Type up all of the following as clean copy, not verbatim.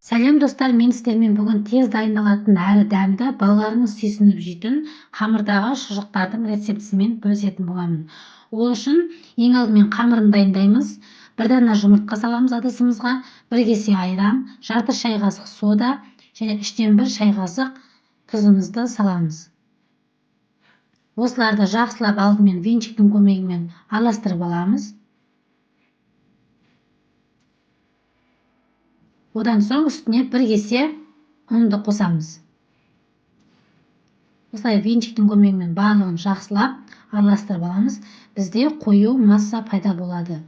Сәлем достар, мен сіздермен бүгін тез дайындалатын әрі дәмді, балаларыңыз сүйсініп жейтін қамырдағы шұжықтардың рецептісімен бөлісетін боламын. Ол үшін ең алдымен қамырын дайындаймыз. Бір дана жұмыртқа саламыз ыдысымызға, 1 кесе айран, жарты шай қасық сода және 1/3 шай қасық тұзымызды саламыз. Осыларды жақсылап алдымен венчиктің көмегімен араластырып аламыз. Одан соң үстіне 1 кесе ұнды қосамыз. Осылай венчиктің көмегімен барлығын жақсылап араластырып аламыз. Бізде қою масса пайда болады.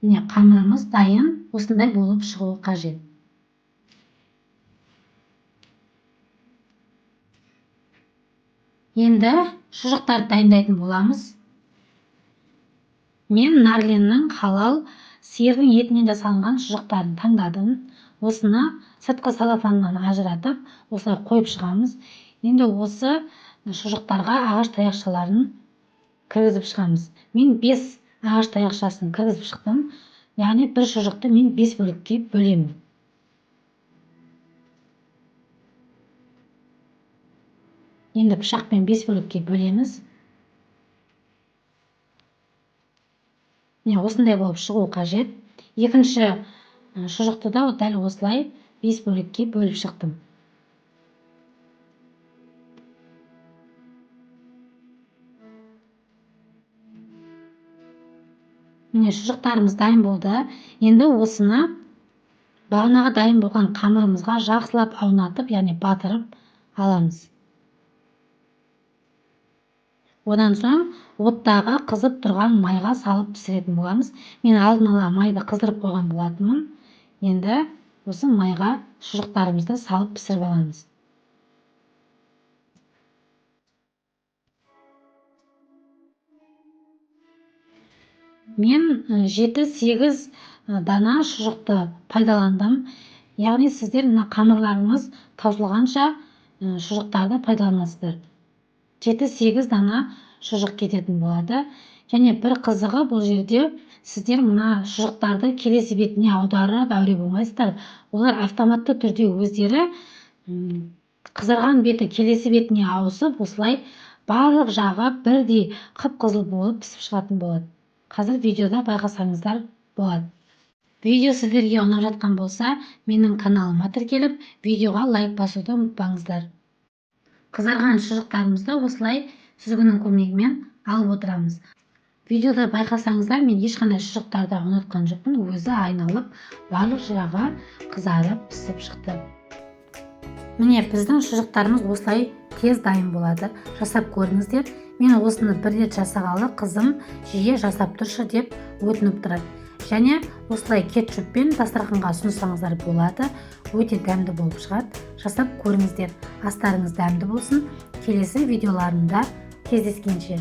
Міне, қамырымыз дайын, осындай болып шығуы қажет. Енді шұжықтарды дайындайтын боламыз. Мен Нарленнің халал сиырдың етінен жасалынған шұжықтарын таңдадым. Осыны сыртқы салафаннан ажыратып, осылай қойып шығамыз. Енді осы шұжықтарға ағаш таяқшаларын кіргізіп шығамыз. Мен 5 ағаш таяқшасын кіргізіп шықтым. Яғни бір шұжықты мен 5 бөлікке бөлемін. Енді пышақпен 5 бөлікке бөлеміз. Міне, осындай болып шығу қажет. Екінші шұжықты да дәл осылай 5 бөлікке бөліп шықтым. Міне, шұжықтарымыз дайын болды. Енді осыны бағанағы дайын болған қамырымызға жақсылап аунатып, яғни батырып аламыз. Одан соң оттағы қызып тұрған майға салып пісіретін боламыз. Мен алдын ала майды қыздырып қойған болатынмын. Енді осы майға шұжықтарымызды салып пісіріп аламыз. Мен 7-8 дана шұжықты пайдаландым. Яғни сіздер мына қамырларыңыз таусылғанша шұжықтарды пайдаланасыздар. 7-8 дана шұжық кететін болады. Және бір қызығы, бұл жерде сіздер мына шұжықтарды келесі бетіне аударып әуре болмайсыздар. Олар автоматты түрде өздері қызарған беті келесі бетіне ауысып, осылай барлық жағы бірдей қып-қызыл болып пісіп шығатын болады. Қазір видеода байқасаңыздар болады. Видео сіздерге ұнап жатқан болса, менің каналыма тіркеліп, видеоға лайк басуды ұмытпаңыздар. Қызарған шұжықтарымызды осылай сүзгінің көмегімен алып отырамыз. Видеода байқасаңыздар, мен ешқандай шұжықтарды ұнатқан жоқпын. Өзі айналып, барлық жағы қызарып пісіп шықты. Міне, біздің шұжықтарымыз осылай тез дайын болады. Жасап көріңіздер. Мен осыны бір рет жасағалы қызым жиі жасап тұршы деп өтініп тұрады. Және осылай кетчуппен дастарханға ұсынсаңыздар болады. Өте дәмді болып шығады. Жасап көріңіздер. Астарыңыз дәмді болсын. Келесі видеоларымда кездескенше.